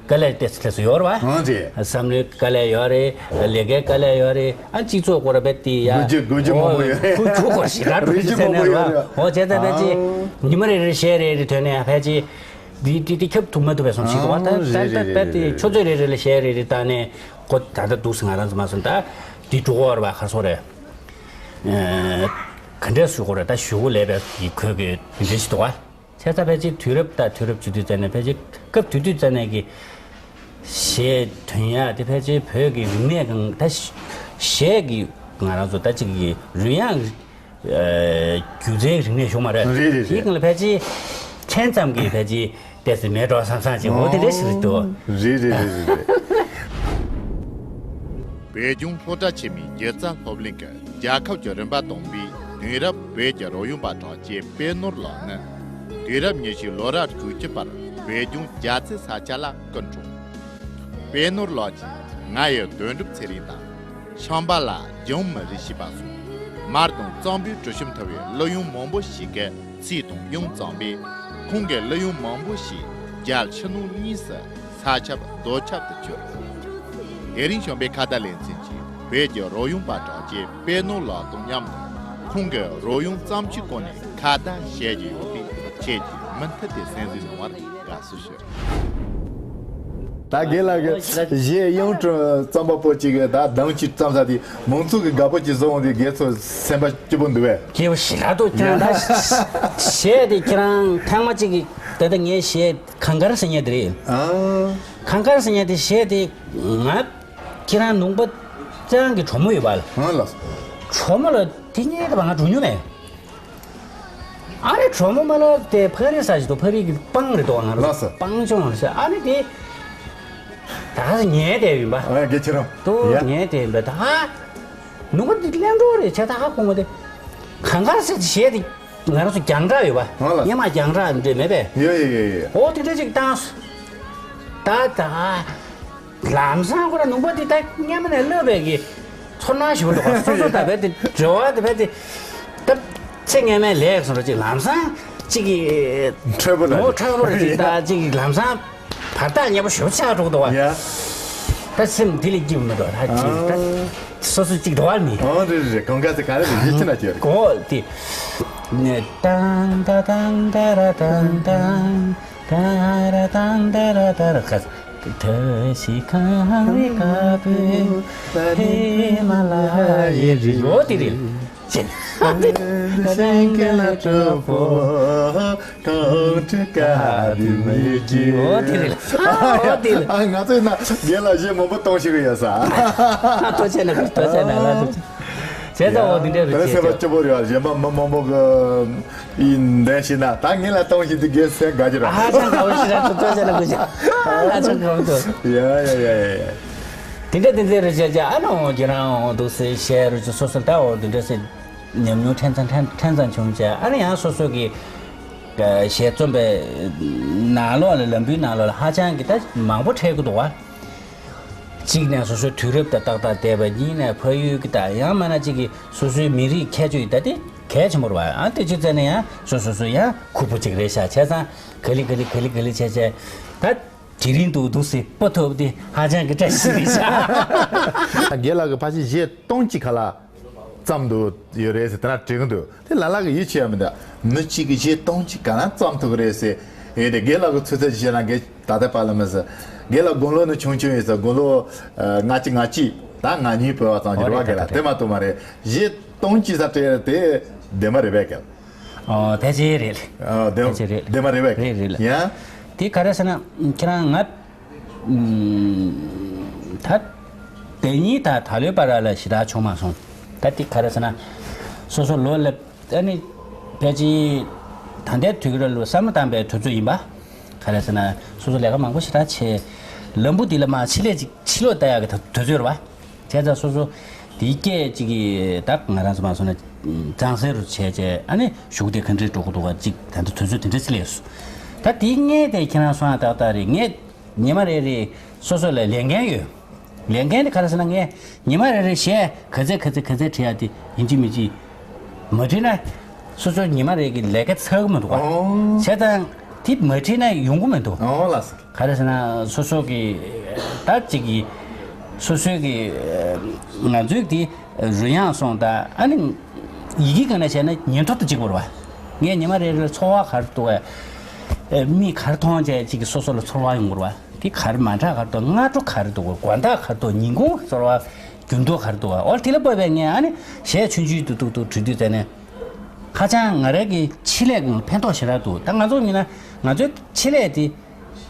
དཀའ་ལས་ཏོག་ཙམ་ཏོག་ཙམ་ཡོད་རེད་བ། ཨང་། རེད། བསམ་བློའི་དཀའ་ལས་ཡོད་རེད། ལས་ཀའི་དཀའ་ལས་ཡོད་རེད། ཨ། སྤྱི་ཚོགས་སྐོར་ར་བས་དེ་ཡ། དགོས་རྒྱུ་དགོས་རྒྱུ་མང་པོ་ཡོད་རེད། ཁུ་ཁུ་སྐོར་ཞིག་ར་འགྲོ་རྒྱུ་རེད་ཟེར་ནས་རེད་བ། ཨོ་བྱས་ཙང་ཕལ་ཆེར་ཨང་། ཉི་མ་རེ་རེ་གཞས་རེ་རེ་ཐོན་ནས་ཕལ་ཆེར་འདི་འདི་འདི་ཁྱབ་ཐུབ་མ་ཐུབ་པའི་བཟོ་ཞིག་འདུག་བ། ད་ཨང་། ད་རེད་ད་རེད་རེད་རེད། ཕལ་ཆེར་ཆུ་ཚོད་རེ་རེ་ལ་གཞས་རེ་རེ་བཏང་ནས་ཁོ་ད་ལྟ་འདུག་སེ་ང་རང་ཚོ་མ་སོང་ད་འདི་འགྲོ་གི་ཡོད་རེད་བ། ག་རེ་ཟེར་དགོས་རེད། ཨ། ག་འདྲས་ཞུ་དགོས་རེད། ད་ཞུ་དགོས་ལས་པའི་གི་ཁོས་གི་འདི་འདྲས་ཞིག་འདུག་བ། བྱས་ཙང་ཕལ་ཆེར་དུས་རབས་དང་དུས་རབས་བྱེད་དུས་ཙ་ནས་ཕལ་ཆེར་སྐབས་དེ་དུས་ཙ་ནས་ཀྱི་གཞས་ཐོན་ཡག་དེ་ཕལ་ཆེར་བོད་ཀྱི་རིག་གནས་གང་ད་གཞས་ཀྱི་ང་རང་ཚོ་ད་ཅིག་གི་རོལ་དབྱངས་སྒྱུ་རྩལ་རིག་གནས་ཤོག་མ་རེད། རེད་རེད་རེད། དེའི་སྒང་ལ་ཕལ་ཆེར་མཚན་ཙམ་གྱིས་ཕལ་ཆེར་ཏོག་ཙམ་མེད་འགྲོ་བསམ་བསམ་ཅིག་འོ་དེ་འདྲ་ཞིག་འདུག་རེད་རེད་རེད་རེད་རེད། བོད་ལྗོངས་སློབ་གྲྭ་ཆེན་མོའི་སྒྱུ་རྩལ་སློབ་གླིང་གི་རྒྱལ་ཁབ་ཀྱི་རིམ་པ་དང་པོའི་དེང་རབས་བོད་ཀྱི་རོལ་དབྱངས་པ་གྲགས་ཅན་པད་ནོར་ལགས་ནི། དུས་རབས་ཉི་ཤུའི་ལོ་རབས་དྲུག་ཅུ་པར་བོད་ལྗོངས་རྒྱ་ཆེའི་ས་ཆ་ལ་སྐུ་འཁྲུངས། པད་ནོར་ལགས་ཀྱིས་ང་ཡི་དོན་གྲུབ་ཚེ་རིང་དང་། ཤམྦྷ་ལ་ལྗང་མི་རིགས་ཞེས་པ་སོགས་མར་དང་གཙང་པོའི་གྲུ་གཤམ་འཐུ་བའི་གླུ་དབྱངས་མང་པོ་ཞིག་གི་ཚིག་དང་དབྱངས་བརྩམས་པས། ཁོང་གི་གླུ་དབྱངས་མང་པོ་ཞིག་རྒྱལ་ཕྱི་ནང་གཉིས་སུ་ས་ཁྱབ་རྡོ་ཁྱབ་ཏུ་གྱུར། དེ་རིང་བྱམས་པའི་ཁ་བརྡ་ལེ་ཚན་གྱིས་བོད་ཀྱི་རོལ་དབྱངས་པ་གྲགས་ཅན་པད་ནོར་ལགས་དང་མཉམ་དུ་ཁོང་གི་རོལ་དབྱངས་བརྩམས་ཆོས་སྐོར་ནས་ཁ་བརྡ་བྱེད་ཀྱི་ཡོད་པས། ཁྱེད་ཀྱིས་མུ་མཐུད་དེ་གསན་གཟིགས་གནང་བར་དགའ་བསུ་ཞུ། ད་རྒན་ལགས་ཀྱི་གཞས་དབྱངས་སྒྲོག་རྩོམ་པ་པོ་གཅིག་གིས་ད་གདངས་གཅིག་བརྩམས་ས་དེ་མང་ཚོགས་ཀྱིས་དགའ་པོ་གཅིག་བཟོ་འོང་དུས་རྒན་ཚོ་སེམས་པ་སྐྱིད་པོ་འདུག་པས། སྐྱིད་པོ་ཞེ་དྲག་འདུག་ཁྱེད་རང་ད་གཞས་དེ་ཁྱེད་རང་ཐེངས་མ་གཅིག་གིས་ད་ལྟ་ངའི་གཞས་གངས་དཀར་ཟེར་མཁན་དེ་རེད། ཨང་། གངས་དཀར་ཟེར་མཁན་དེ་གཞས་དེ་ང་ཁྱེད་རང་ལུང་པ་བཙན་གྱི་གྲོགས་མོ་ཡོད་པ་ལ། ཨང་ལགས། གྲོགས་མོ་ལ་དེ་སྙིང་རྗེ་བ་ང་འགྲོ་མྱོང་མེད། ཨ་རེ་གྲོགས་མོ་མ་ལ་དེ་ཕ་རི་ས་ཞིག་ཏུ་ཕ་རི་གི་སྤང་རེད་དོ་ང་ལ་ལགས་སོ། སྤང་ལྗོངས་ལ་ཤ་ཨ་ནི་དེ་ད་ཉལ་བསྡད་ཡིན་པ། ཨ་དགེ་ཁྱེད་རང་ཏུ་ཡ། ཉལ་བསྡད་ཡིན་པ་ད་ནུ་མ་འདི་གླེང་གྲོགས་རེད་བྱས་ད་ཧ་གོ་མ་དེ་གངས་དཀར་ཟེར་དེ་གཞས་དེ་ང་རང་ཚོ་རྒྱང་བསྒྲགས་ཡོད་པ། ཨ་ལགས། སྔོན་མ་རྒྱང་བསྒྲགས་འདྲ་མེད་པས། ཡོད་ཡོད་ཡོད་ཡོད། ཨོ་དེ་འདྲ་ཅིག་བཏང་སོང་། ད་ད། ལམ་སང་ཁོ་ར་ནུས་པ་དེ་ད་སྔོན་མ་ནས་བསླབས་པའི་གི་ཚོར་སྣང་ཞིག་འདུག་ག་སོ་སོ་ད་བས་དེ་འབྲེལ་བ་དེ་བས་དེ་ད་ཚེ་སྔོན་མའི་ལས་སོང་ར་ཅིག་ལམ་སང་ཅིག་གི་འཕྲོད་པོ་འདྲ་ངོ་འཕྲོད་པོ་ར་ཅིག་ད་ཅིག་ལམ་སང་བར་ཐག་ཉེ་པོ་ཞེ་པོ་ཆགས་འགྲོ་གི་འདུག་བ། ཡ། ད་སེམས་འདི་ལས་སྐྱིད་པོ་མི་འདུག་ད་ཅིག་ད་ཨ། སོ་སོ་ཅིག་འདུག་བ་མི། ཨོ་རེད་རེད་རེད། གང་ག་ཚེ་ག་རེ་རེད་ཡིད་ཆེས་ན་ཅིག་རེད། གོ་དེ་ནས་ཏང་ཏ་ཏང་ཏ་ར་ཏང་ཏང་ཏ་ར་ཏང་ཏ་ར་ཏ་ར་ཁ། ཐོས་ཤིག་ཁང་བའི་བཀའ་པོད་ཧི་མ་ལ་ཡའི་རི། ཡོད་དེ་རེད། ཅེས། སེང་གེ་ལ་གྲོགས་པོ་གྲོགས་ཁྲི་ཀ་བི་མི་གི། ཡོད་དེ་རེད། ཡོད་དེ་རེད། ཨ་ང་ཚོས་ན་རྒན་ལགས་གཞས་མང་པོ་གཏོང་ཤེས་ཀྱི་ཡོད་ས། ཐུགས་རྗེ་གནང་། ཐུགས་རྗེ་གནང་། ལགས་སོ། བྱས་ཙང་འོ་འདི་འདྲ་རེད། བྱས་ཙང་སྐྱོ་པོ་རེད་བ། གཞས་མ་མི་མང་པོ་གི་ཡིན་འདས་ཤིག་ན་ད་ངེད་ལ་གཏོང་ཞིག་དེ་རྒན་སེ་དགའ་གི་ར། ཧ་ཅང་དགའ་བོ་ཞིག་ར། ཐུགས་རྗེ་གནང་། ཧ་ཅང་དགའ་བོ་འདུག་ཡ་ཡ་ཡ་ཡ་ཡ། དེ་འདྲ་དེ་འདྲ་རེད། བྱས་ཙང་ཨ་ནི་འོ་ཁྱེད་རང་འོ་འདུག་སེ་བཤད་རོགས་ཅིག་སོ་སོ་ད་འོ་འདི་འདྲ་སེ་ཉམས་མྱོང་ཕྲན་ཙམ་ཕྲན་ཕྲན་ཙམ་བྱུང་བྱས་ཨ་ནི་ཡང་སོ་སོ་གི་གཞས་རྩོམ་པའི་ནང་ལོགས་ལ་ལམ་བུའི་ནང་ལོགས་ལ་ཧ་ཅང་གི་ད་མང་པོ་འཕྲད་ཀྱི་འདུག་བ། གཅིག་ནས་སོ་སོའི་དུས་རབས་དང་ཏག་ཏག་བསྡད་པ། གཉིས་ནས་ཕ་ཡུལ་གྱི་དང་ཡང་མིན་ན་གཅིག་གིས་སོ་སོའི་མི་རིགས་ཁྱད་ཆོས་ཡིན་ད་དེ་གལ་ཆེན་པོ་རེད་བ། ཨ་དེ་ཅི་ཙམ་ནས་ཡང་སོ་སོ་སོ་ཡང་ཁུར་པོ་གཅིག་རེད་ཤག་བྱས་ཙང་ག་ལེ་ག་ལེ་ག་ལེ་ག་ལེ་བྱས་བྱས་ད་དེ་རིང་འདུག་འདུག་སེ་སྤོ་ཐུབ་དེ་ཧ་ཅང་གི་བཀྲ་ཤིས་རེད་ཤག་རྒན་ལགས་ཀྱི་ཕལ་ཆེར་གཞས་སྟོང་གཅིག་ག་ལ་བརྩམས་འདུག་ཡོད་རེད་ཟེར་དེ་འདྲ་དྲིས་ཀྱི་འདུག་དེ་ལ་ལ་གི་ཡིད་ཆེས་ཡ་མི་འདུག་མི་གཅིག་གིས་གཞས་སྟོང་གཅིག་ག་ལ་བརྩམས་ཐུབ་ཀྱི་རེད་ཟེར་ཡོད་དེ། རྒན་ལགས་ཀྱི་ཚོད་ཚོད་ཅིག་བྱས་ན་རྒན་ད་ལྟ་བར་ལ་མི་ཟེར། རྒན་ལགས་དགུང་ལོ་ནི་ཆུང་ཆུང་ཡིན་ཟེར། དགུང་ལོ་ལྔ་བཅུ་ང་གཅིག་དང་ང་གཉིས་བོད་པ་ཙམ་ཞིག་རེད་བ། རྒན་ལགས་དེ་མ་གཏོགས་མ་རེད། གཞས་སྟོང་གཅིག་ས་སྤྲད་དེ་བདེན་པ་རེད་པས་རྒན། ཨོ་ཕལ་ཆེར་རེད། ཨོ་བདེན་ཕལ་ཆེར་རེད། བདེན་པ་རེད་པས། རེད་རེད་ལགས། ཡ། དེ་ག་རེ་ཟེར་ན་ཁྱེད་རང་ང་ད་དེ་གཉིས་ད་ད་ལོའི་བར་ལ་ཞེ་དྲག་བྱུང་མ་སོང་། ད་དེ་ག་རེ་ཟེར་ན་སོ་སོ་ལོ་ལབ་ཨ་ནི་ཕལ་ཆེར་ད་ལྟའི་དུས་ཀྱི་ལོ་བསམ་བློ་བཏང་པའི་དུས་ཚོད་ཡིན་པ། ག་རེ་ཟེར་ན་སོ་སོ་ལས་ཀ་མང་པོ་ཞེ་དྲག་བྱས། ལམ་བུ་འདི་ལ་མར་ཕྱི་ལས་ཅིག་ཕྱི་ལོགས་ལྟ་ཡག་གི་དུས་ཚོད་རེད་བ། བྱས་ཙང་སོ་སོ་དེའི་སྐད་ཅིག་གིས་ད་ང་རང་ཚོ་མ་སོང་ན་གཙང་སེལ་རུ་བྱས་བྱས་ཨ་ནི་གཞུག་དེ་ག་འདྲས་འགྲོ་གི་འདུག་ག་ཅིག་ད་ལྟ་དུས་ཚོད་དེ་འདྲས་ཅིག་སླེབས་སོང་། ད་དེའི་སྔས་དེ་ཁྱེད་རང་སོང་ཡ་ཏག་ཏག་རེད། ངས་ཉི་མ་རེ་རེ་སོ་སོ་ལ་ལས་འགན་ཡོད། ལས་འགན་དེ་ག་རེ་ཟེར་ན་ངས་ཉི་མ་རེ་རེ་གཞས་ག་ཚད་ག་ཚད་ག་ཚད་བྲིས་ཡ་དེ་ཡིན་གཅིག་མིན་གཅིག་མ་བྲིས་ན་སོ་སོ་ཉི་མ་རེ་གི་ལས་ཀ་ཚར་གི་མི་འདུག་ག་ཨོ། བྱས་ཙང་དེ་མ་བྲིས་ན་ཡོང་གི་མི་འདུག་ཨོ་ལགས་སོ། ག་རེ་ཟེར་ན་སོ་སོ་གི་ད་ཅིག་གི་སོ་སོའི་གི་ང་ཚོའི་དེ་རོལ་དབྱངས་སོང་ད་ཨ་ནི་ཡི་གེ་སྒང་ནས་བྱས་ན་ཉིན་ཐོ་དང་གཅིག་པ་རེད་བ། ངས་ཉི་མ་རེ་རེ་ཚོར་བ་ག་རེ་འདུག་གས། མིག་ག་རེ་མཐོང་བྱས་ཅིག་གི་སོ་སོ་ལ་ཚོར་བ་ཡོང་གི་རེད་བ། དེ་ག་རེ་མ་འདྲ་ག་རེ་འདུག་སྔ་དྲོ་ག་རེ་འདུག་དགོང་དག་ག་རེ་འདུག་ཉིན་གུང་ཚོར་བ་འགྱུར་ལྡོག་ག་རེ་འདུག་འོ་དེ་ལ་དཔག་པའི་ངས་ཨ་ནི་གཞས་ཆུང་ཆུང་དུ་ཏུག་ཏུག་བྲིས་དུས་ཙ་ནས་ཧ་ཅང་ང་རང་གི་ཆེད་ལས་ཀྱི་ཕན་ཐོགས་ཞེ་དྲག་འདུག་ད་ང་ཚོ་ཡིན་ན་ང་ཚོའི་ཆེད་ལས་དེ་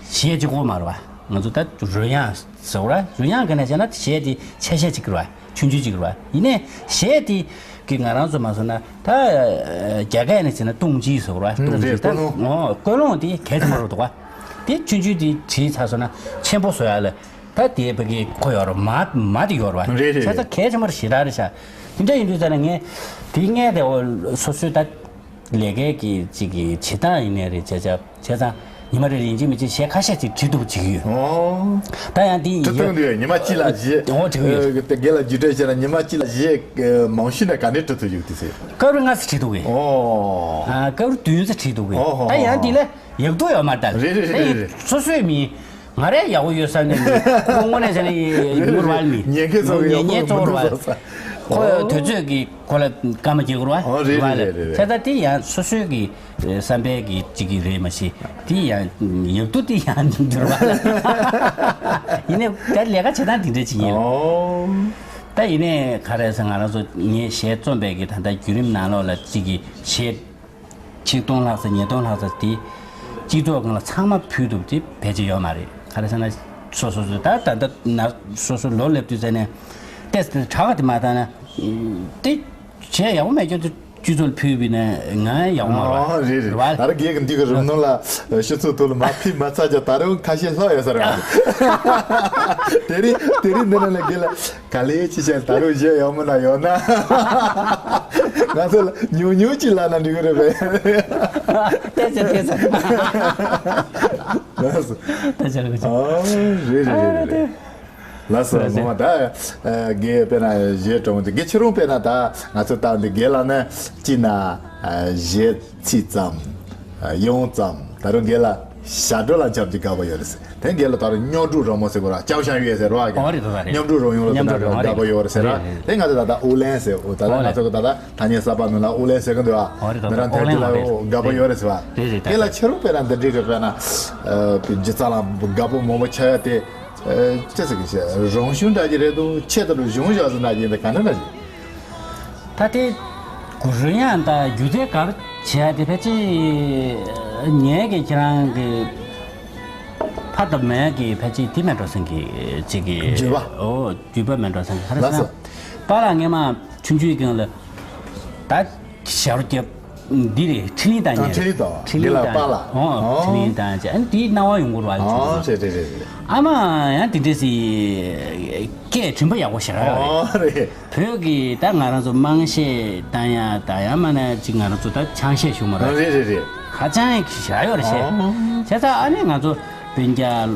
གཞས་གཅིག་པོ་མ་རེད་བ། ང་ཚོ་ད་རོལ་དབྱངས་ཟེར་བ་རོལ་དབྱངས་ག་ནས་བྱས་ན་གཞས་དེ་ཆ་ཤས་གཅིག་རེད་བ། ཆུང་ཆུང་གཅིག་རེད་བ། ཡིན་ནའི་གཞས་དེ་གི་ང་རང་ཚོ་མ་སོང་ན་ད་རྒྱ་སྐད་ནས་བྱས་ན་ཏུང་ཅི་ཟེར་བ་རེད་བ། ཏུང་ཅི་རེད། ད་ཀུན་སློང་། ཨོ་ཀུན་སློང་དེ་གལ་ཆེན་པོ་རེད་འདུག་བ། དེ་ཆུང་ཆུང་དེ་བྲིས་ཚར་སོང་ན་ཆེན་པོ་བཟོ་ཡ་ལ་ད་དེ་བ་གི་ཁོ་ཡོད་རེད། མ་མ་དེ་ཡོད་རེད་བ། རེད་རེད། བྱས་ཙང་གལ་ཆེན་པོ་ཞེ་དྲག་རེད་ཤག་དེ་འདྲ་ཡིན་དུས་ཙ་ན་ངས་དེ་སྔས་དེ་འོ་སོ་སོའི་ད་ལས་ཀའི་གི་ཅིག་གི་བྱེད་སྟངས་ཡིན་ནའི་རེད། བྱས་བྱས་བྱས་ཙང་ཉི་མ་རེ་རེ་ཡིན་གཅིག་མིན་གཅིག་གཞས་ཁ་ཤས་ཅིག་བྲིས་འདུག་བྱེད་ཀྱི་ཡོད། ཨོ། ད་ཡང་དེ་བྲིས་ཡོད། བཏང་འདུག་ཉི་མ་གཅིག་ལ་གཞས། ཨོ་བྲིས་ཡོད། ཨ་དེ་རྒན་ལགས་བརྒྱུད་སྤྲོད་བྱས་ན་ཉི་མ་གཅིག་ལ་གཞས་མང་ཤོས་ནས་ག་ནས་བྲིས་ཐུབ་ཡོད་དེ་ཟེར། སྐབས་རེ་ལྔ་ཙམ་བྲིས་འདུག་གས། ཨོ། ཨ་སྐབས་རེ་བདུན་ཙམ་བྲིས་འདུག་གས། ཨོ་ཧོ་ད་ཡང་ཧོ། དེ་ལ་ཡག་སྡུག་ཡོད་མ་རེད་ད། རེད་རེད་རེད་རེད། སོ་སོའི་མི། ང་རས་ཡག་པོ་ཡོད་བསམ་ནས་ནི་ཁོ་དངོས་གནས་བྱས་ན་ཡིན་ངོ་ར་བ་ལ་མི་ཉན་མཁན་ཚོ་ཉན་མཁན་ཚོ་ར་བ་ལ་ཁོ་དུས་ཚོད་ཀྱི་ཁོ་ལ་སྐར་མ་བརྒྱད་དགུ་ར་བ་ཨོ་རེད་རེད་རེད་རེད། བྱས་ཙང་དེ་ཡང་སོ་སོའི་གི་བསམ་པའི་གི་གཅིག་གི་རེད་མ་གཞི་དེ་ཡང་ཡག་སྡུག་དེ་ཡང་འདུག་ར་བ་ལ་ཡིན་ནའི་ད་ལས་ཀ་བྱེད་སྟངས་དེ་འདྲ་ཅིག་ཡིན། ཨོ། ད་ཡིན་ནའི་ག་རེ་ཟེར་ང་རང་ཚོ་ངས་གཞས་རྩོམ་པའི་གི་ད་ལྟ་བརྒྱུད་རིམ་ནང་ལོགས་ལ་གཅིག་གི་གཞས། ཆིག་སྟོང་ལྷག་ཙམ་ཉིས་སྟོང་ལྷག་ཙམ་དེ་སྤྱི་ཚོགས་སྒང་ལ་ཚང་མ་ཕུལ་ཐུབ་དེ་ཕལ་ཆེར་ཡོད་མ་རེད། ག་རེ་ཟེར་ན་སོ་སོ་སོ་ད་ད་ད་ན་སོ་སོ་ལོ་སླེབས་དུས་ཟེར་ནས་ཏེས་ཏེ་གྲགས་དེ་མ་བཏང་ན་དེ་བྱས་ཡག་པོ་མེད་ཀྱང་དེ་སྤྱི་ཚོགས་ལ་ཕུལ་བས་ན་ང་ཡག་པོ་མ་རེད། ཨོ་རེད་རེད། རེད་བ། ད་ར་རྒན་གྱི་འདི་གི་རུམ་ནང་ལ་སྤྱི་ཚོགས་ཐོག་ལ་མ་ཕུལ་མ་ཚར་ཀྱང་ད་རུང་ཁ་ཤས་ལྷག་ཡོད་ས་རེད་བ། དེ་རིང་དེ་རིང་འདི་ནང་ལ་རྒན་ལ། ག་ལེ་ཅི་བྱས་ད་རུང་གཞས་ཡག་མོ་ན་ཡོད་ན། ང་ཚོ་ལ་ཉུང་ཉུང་ཅིག་ལབ་ན་འགྲིག་གི་རེད་པས། ལྟས་ཚེ་ལྟས་ཚེ། ལགས་སོ། ལྟས་ཚེ་ལགས་སོ། ཨོ་རེད་རེད་རེད་རེད། ལགས་སོ། ལགས་སོ། ངོ་མ་ད་དགེ་དཔེར་ན་གཞས་གྲོང་དེ་དགེ་ཁྱེད་རང་དཔེར་ན་ད་ང་ཚོ་ལྟ་འདི་དགེ་ལ་ནི་ཅི་ན་གཞས་ཚིག་ཙམ་ཡང་ཙམ་ད་རུང་དགེ་ལ་ཞབས་བྲོ་ལ་འཆམ་གྱི་དགའ་པོ་ཡོད་རེད་ཟེར། དེ་དགེ་ལ་ད་རུང་གཉོག་ཕྲུག་རོལ་མོ་ཟེར་གོ་ར་ཅའོ་ཞང་ཡོད་ཟེར་རོ། ཨོ་རེད་ད་རེད། གཉོག་ཕྲུག་རོལ་མོ་ལ་གཉོག་ཕྲུག་རོལ་མོ་དགའ་པོ་ཡོད་རེད་ཟེར་ར། རེད་རེད། དེ་ང་ཚོ་ད་ལྟ་ཨུ་ལན་ཟེར་ཨོ་ད་ལྟ་ཨོ་ང་ཚོ་གི་ད་ལྟ་ཐ་སྙད་གསར་པ་ནང་ལ་ཨུ་ལན་ཟེར་གི་འདུག་ཨ། ཨོ་རེད་ད་ང་རང་ཨོ་ཐལ་གྱི་ལ་ལན་ཨོ་རེད། དགའ་པོ་ཡོད་རེད་ཟེར་བ། རེད་རེད་ད་དེ་ལ་ཁྱེད་རང་དཔེར་ན་འདི་འདྲའི་གི་དཔེར་ན་སྒྱུ་རྩལ་ལ་དགའ་པོ་མང་པོ་ཆགས་ཡ་དེ། ཨ་ཅི་ཟེར་གི་ཞེས་རང་བྱུང་འདྲ་གི་རེད་འདུག་ཆེད་དུ་གཞུང་བཞག་ཟིན་འདྲ་གི་འདི་ག་འདྲ་འདྲ་གི། ད་དེ་རོལ་དབྱངས་དང་སྒྱུ་རྩལ་ག་རེ་བྱས་ཏེ་ཕལ་ཆེར་ངས་ཀྱི་ཁྱེད་རང་གི་ཕ་དང་མའི་གི་ཕལ་ཆེར་དེ་མེད་འགྲོ་སེང་གི་ཅིག་གི་འགྱོད་པ། ཨོ་འགྱོད་པ་མེད་འགྲོ་སེང་གི་ཧ་ར་ལགས་སོ། སེང་པ་ལ་ངས་མ་ཆུང་ཆུང་གི་སྒང་ལ་ད་ཞབས་བརྒྱབ། འདི་རེད། ཁྲིད་ལིང་བཏང་ཨ་ཉན་ཁྲིད་ལིང་བཏང་། ཁྲིད་ལིང་འདི་ལ་བཏང་པཱ་ལགས། ཨོ་ཨོ། ཁྲིད་ལིང་བཏང་བྱས་ཨ་ནི་དེའི་སྣང་བ་ཡོང་གི་རེད་བ། ཨོ་རེད་རེད་རེད་རེད། ཨ་མ་ཡང་དེ་འདྲས་སི་སྐད་འགྲིམ་པ་ཡག་པོ་ཞེ་དྲག་ཡོད་རེད། ཨོ་རེད། བོད་ཀྱི་ད་ང་རང་ཚོ་དམངས་གཞས་བཏང་ཡ་ད་ཡང་མ་ན་ཅིག་ང་རང་ཚོ་ད་ཆང་གཞས་ཞུ་མ་རེད། རེད་རེད་རེད། ཧ་ཅང་ཞེ་དྲག་ཡོད་རེད་ཤེས། ཨོ། བྱས་ཙང་ཨ་ནི་ང་ཚོ། སྤུན་ཀྱག་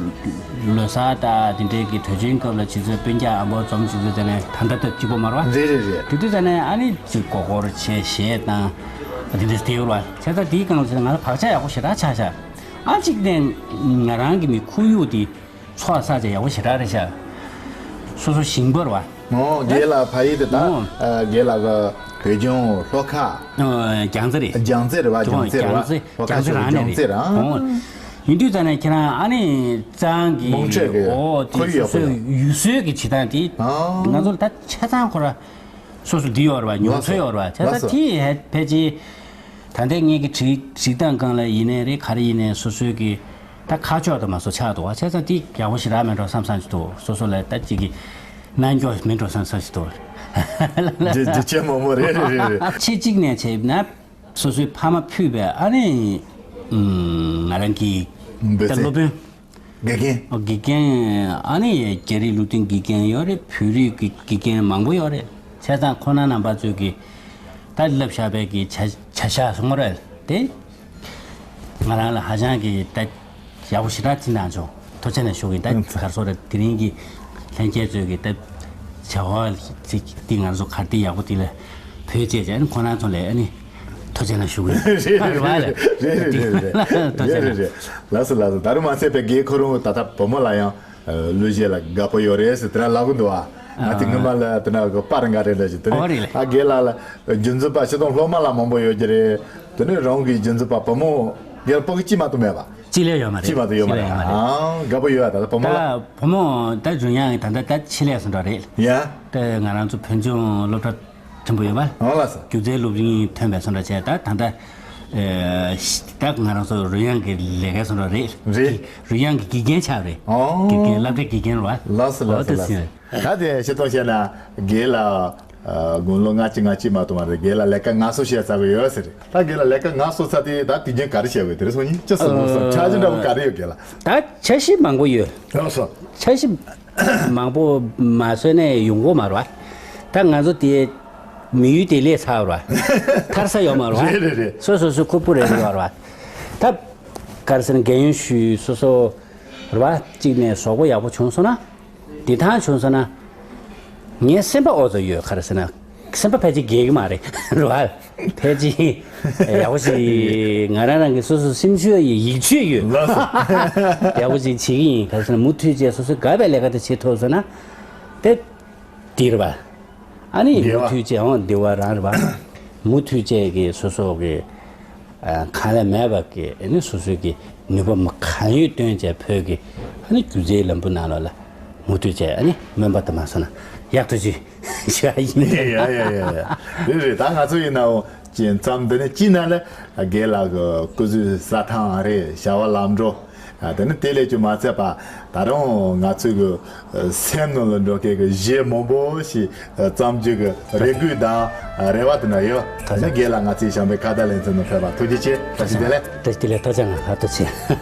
ལོ་གསར་དང་དེ་འདྲའི་གི་དུས་ཆེན་སྐབས་ལ་ཕྱི་ཚོད་སྤུན་ཀྱག་ཨ་མོ་འཛོམས་ཕྱི་ཚོད་དེ་ནས་ད་ལྟ་ལྟ་གཅིག་པོ་མ་རེད་བ། རེད་རེད་རེད། དེ་དུས་ཙ་ནས་ཨ་ནི་ཅིག་མགོ་སྐོར་བྱས་གཞས་བཏང་། དེ་འདྲ་དེ་ཡོད་རེད་བ། བྱས་ཙང་དེའི་སྒང་ལ་ང་ལ་བག་ཆགས་ཡག་པོ་ཞེ་དྲག་ཆགས་ཤག་ཨ་གཅིག་ནས་ང་རང་གི་མི་ཁོར་ཡུག་དེ་ཚོགས་ས་ཆ་ཡག་པོ་ཞེ་དྲག་རེད་ཤག་སོ་སོ་ཞིང་པ་རེད་བ། ཨོ་དགེ་ལགས་ཕ་ཡུལ་དེ་ད་ཨོ་དགེ་ལགས་ཀྱི་བོད་ལྗོངས་ལྷོ་ཁ། ཨོ་རྒྱལ་རྩེ་རེད། རྒྱལ་རྩེ་རེད་བ། རྒྱལ་རྩེ་རེད་བ། རྒྱལ་རྩེ་ལྷོ་ཁ་རྒྱལ་རྩེ་ཕྱོགས་རང་རྒྱལ་རྩེ་ནས་རེད། རེད། ཨོ། ཡིན་དུས་ཙང་ནས་ཁྱེད་རང་ཨ་ནི་གཙང་གི་མོང་སྤྲད་གི་ཨོ་དེ་ཁོར་ཡུག་སོ་ཡག་པོ་སོའི་ཡག་ཡུལ་སྲོལ་གྱི་བྱེད་སྟངས་དེ་ཨ་ང་ཚོ་ལ་ད་ཆ་ཚང་ཁོ་ར་སོ་སོ་འདི་ཡོད་རེད་བ། མྱོང་ལགས་སོ། ཚོར་ཡོད་རེད་བ། བྱས་ལགས་སོ། ཙང་དེ་ཕལ་ཆེར་ད་ལྟའི་ངེད་ཀྱི་བྲིས་བྲིས་སྟངས་སྒང་ལ་ཡིན་ནའི་རེད། ག་རེ་ཡིན་ནའི་སོ་སོའི་གི་ད་ཁ་ཕྱོགས་དུ་མ་སོ་ཆགས་འདུག་བ། བྱས་ཙང་དེ་ཡག་པོ་ཞེ་དྲག་མེད་འགྲོ་བསམ་བསམ་ཞིག་འདུག་སོ་སོ་ལ་ད་ཅིག་གི་རྣ་འགྱོ་མེད་འགྲོ་བསམ་བསམ་ཞིག་འདུག་རྒྱུ་རྒྱུ་ཆེན་མང་པོ་རེད་རེད་རེད་རེད། ཆེས་གཅིག་ནས་བྱས་ན། སོ་སོའི་ཕ་མ་ཕུད་པའི་ཨ་ནི། ང་རང་གི་འབད་ད་བརྩོན། སློབ་དཔོན། དགེ་རྒན། དགེ་རྒན་ཨ་ནི་རྒྱ་རིགས་ལུགས་མཐུན་དགེ་རྒན་ཡོད་རེད། བོད་རིགས་ཀྱི་དགེ་རྒན་མང་པོ་ཡོད་རེད། བྱས་ཙང་ཁོང་རྣམ་པ་ཚོས་ཀྱི་ད་བསླབ་བཞག་པའི་གི་བྱ་བྱ་བཞག་སོང་རེད་དེ། ང་རང་ལ་ཧ་ཅང་གི་ད། ཡག་པོ་ཞེ་དྲག་བྱིན་གནང་བྱུང་། ཐུགས་རྗེ་ཆེ་ཞུ་གི་ཡིན། ད་ག་རེ་ཟེར་དེ་རིང་གི་ལྷན་རྒྱས་ཚོས་ཀྱི་ད་བྱ་བ་ཅིག་འདི་ང་ཚོ་གར་སྟེགས་ཡག་པོ་འདི་ལ་བོད་ཅེས་བྱས་ནས་ཁོང་རྣམ་ཚོ་ལ་ཨ་ནི་ཐུགས་རྗེ་ཆེ་ཞུ་གི་ཡིན། རེད་རེད་རེད་རེད་རེད་རེད་རེད་རེད། ཐུགས་རྗེ་ཆེ། རེད་རེད་རེད། ལགས་སོ་ལགས་སོ། ད་རུང་མ་ཚད་པའི་རྒན་ཁོ་རང་ད་ལྟ་བུ་མོ་ལ་ཡང་གླུ་གཞས་ལ་དགའ་པོ་ཡོད་རེད་ཟེར་དེ་རང་ལབ་གི་འདུག་ཨ། ང་དེ་སྔོན་མ་ལ་དེ་ན་གི་པར་འགའ་རེ་འདྲ་ཞིག་དེ་ཨོ་ནི་རེད། ཨ་རྒན་ལགས་ལ་རྒྱུན་འཛིན་པ་སྤྱིར་བཏང་སློབ་མ་ལ་མང་པོ་ཡོད་ཀྱི་རེད། དེ་ནས་རང་གི་རྒྱུན་འཛིན་པ་བུ་མོ་རྒན་ལགས་ཕྲུ་གུ་གཅིག་མ་གཏོགས་མེད་པ། གཅིག་ལས་ཡོད་མ་རེད། གཅིག་མ་གཏོགས་ཡོད་མ་རེད། གཅིག་ལས་ཡོད་མ་རེད། ཨང་དགའ་པོ་ཡོད་ཨ། ད་ལྟ་བུ་མོ་ལ། ད་བུ་མོ་ད་རོལ་དབྱངས་ད་ལྟ་ཆེད་ལས་སུ་འགྲོ་རེད། ཡ། ད་ང་རང་ཚོ་བོད་ལྗོངས་སློབ་གྲྭ་ཆེན་པོ་ཡོད་པ། ཨང་ལགས་སོ། སྒྱུ་རྩལ་སློབ་གླིང་ཐོན་པའི་སུ་འགྲོ་བྱས་ད་ད་ལྟ་ཨེ་ད་ང་རང་ཚོ་རོལ་དབྱངས་ཀྱི་ལས་ཀའི་སུ་འགྲོ་རེད། རེད། རོལ་དབྱངས་ཀྱི་དགེ་རྒན་ཆགས་རེད། ཨང་། དགེ་རྒན་སློབ་གྲྭའི་དགེ་རྒན་རེད་པ། ལགས་སོ་ལགས་སོ་ལགས་སོ། ད་དེ་ཤེས་རྟོགས་བྱས་ན་རྒན་ལགས་དགུང་ལོ་ལྔ་བཅུ་ང་གཅིག་མ་གཏོགས་མ་རེད། རྒན་ལགས་ལས་ཀ་ང་ཚོ་བྱས་ཚར་བ་ཡོད་ཟེར། ད་རྒན་ལགས་ལས་ཀ་ང་ཚོ་ཚར་དེ་ད་དུས་རྒྱུན་ག་རེ་བྱས་པས་དེ་རེད་སོང་ཉིན་ཅི་སོང་མོ་སོང་འཆར་གཞི་འདྲ་པོ་ག་རེ་ཡོད་རྒན་ལགས། ད་འཆར་གཞི་མང་པོ་ཡོད། ལགས་སོ། འཆར་གཞི་མང་པོ་མ་བཟོས་ནས་ཡོང་གི་མ་རེད་པ། ད་ང་ཚོ་དེ་མི་ཡུལ་དེ་ལས་ཚར་བ་རེད་པ། ཐར་ས་ཡོད་མ་རེད་པ། རེད་རེད་རེད། སོ་སོ་སོ་ཁུར་པོ་རེ་རེ་ཡོད་རེད་པ། ད་ག་རེ་ཟེར་ན་རྒན་ཡོལ་ཞུས་སོ་སོ་རེད་པ། གཅིག་ནས་གཟུགས་པོ་ཡག་པོ་བྱུང་སོང་ན། བདེ་ཐང་བྱུང་སོང་ན། ངའི་སེམས་པ་ཨོ་ཙམ་ཡོད་ག་རེ་ཟེར་ན། སེམས་པ་ཕལ་ཆེར་རྒས་ཀྱི་མ་རེད་རེད་པ། ཕལ་ཆེར་ཡག་པོ་ཞིག་ང་རང་རང་གི་སོ་སོ་སེམས་ཤུགས་ཡི་ཡིད་ཆེས་ཡོད། ལགས་སོ། ཡག་པོ་ཞིག་བྱེད་ཀྱི་ཡིན་ག་རེ་ཟེར་ན་མུ་མཐུད་བྱས་སོ་སོའི་དགའ་བའི་ལས་ཀ་དེ་བྱེད་ཐུབ་སོང་ན། དེ་འདི་རེད་པ། ཨ་ནི་བདེ་བ། མུ་མཐུད་བྱས་ཨང་བདེ་བ་རང་རེད་པ། མུ་མཐུད་བྱས་ཀྱི་སོ་སོ་གི་ཨ་གང་ལས་མེད་པ་གི་ཨ་ནི་སོ་སོའི་གི་ནུས་པ་མ་གང་ཡོད་བཏོན་བྱས་བོད་ཀྱི་ཨ་ནི་སྒྱུ་རྩལ་ལམ་བུ་ནང་ལོགས་ལ་མུ་མཐུད་བྱས་ཨ་ནི་སྨོན་པ་དུ་མ་སོང་ན་ཡག་ཐུགས་རྗེ་ཆེ་ཡ་ཡིན། ཡ་ཡ་ཡ་ཡ། རེད་རེད། ད་ང་ཚོ་ཡིན་ནའོ་ཅིག་མཚམས་འདི་ནས་ཅི་ན་ལ་རྒན་ལགས་ཀྱི་སྐུ་གཟུགས་གསལ་ཐང་རེད། བྱ་བ་ལམ་འགྲོ། ཨ་དེ་ནི་དེ་ལས་ཀྱང་མ་ཚད་པ་ད་རུང་ང་ཚོའི་གི་སེམས་ནང་ལ་འགྲོ་མཁན་གྱི་གཞས་མང་པོ་ཞིག་བརྩམས་རྒྱུ་གི་རེ་སྐུལ་དང་རེ་བ་དེ་འདྲ་ཡོད། ད་ནི་རྒན་ལགས་ང་ཚོའི་བྱམས་པའི་ཁ་བརྡ་ལེ་ཚན་ནང་ཕེབས་པ་ཐུགས་རྗེ་ཆེ། བཀྲ་ཤིས་བདེ་ལེགས། བཀྲ་ཤིས་བདེ་ལེགས། ཐུགས་རྗེ་གནང་ལགས། ཐུགས་རྗེ་ཆེ།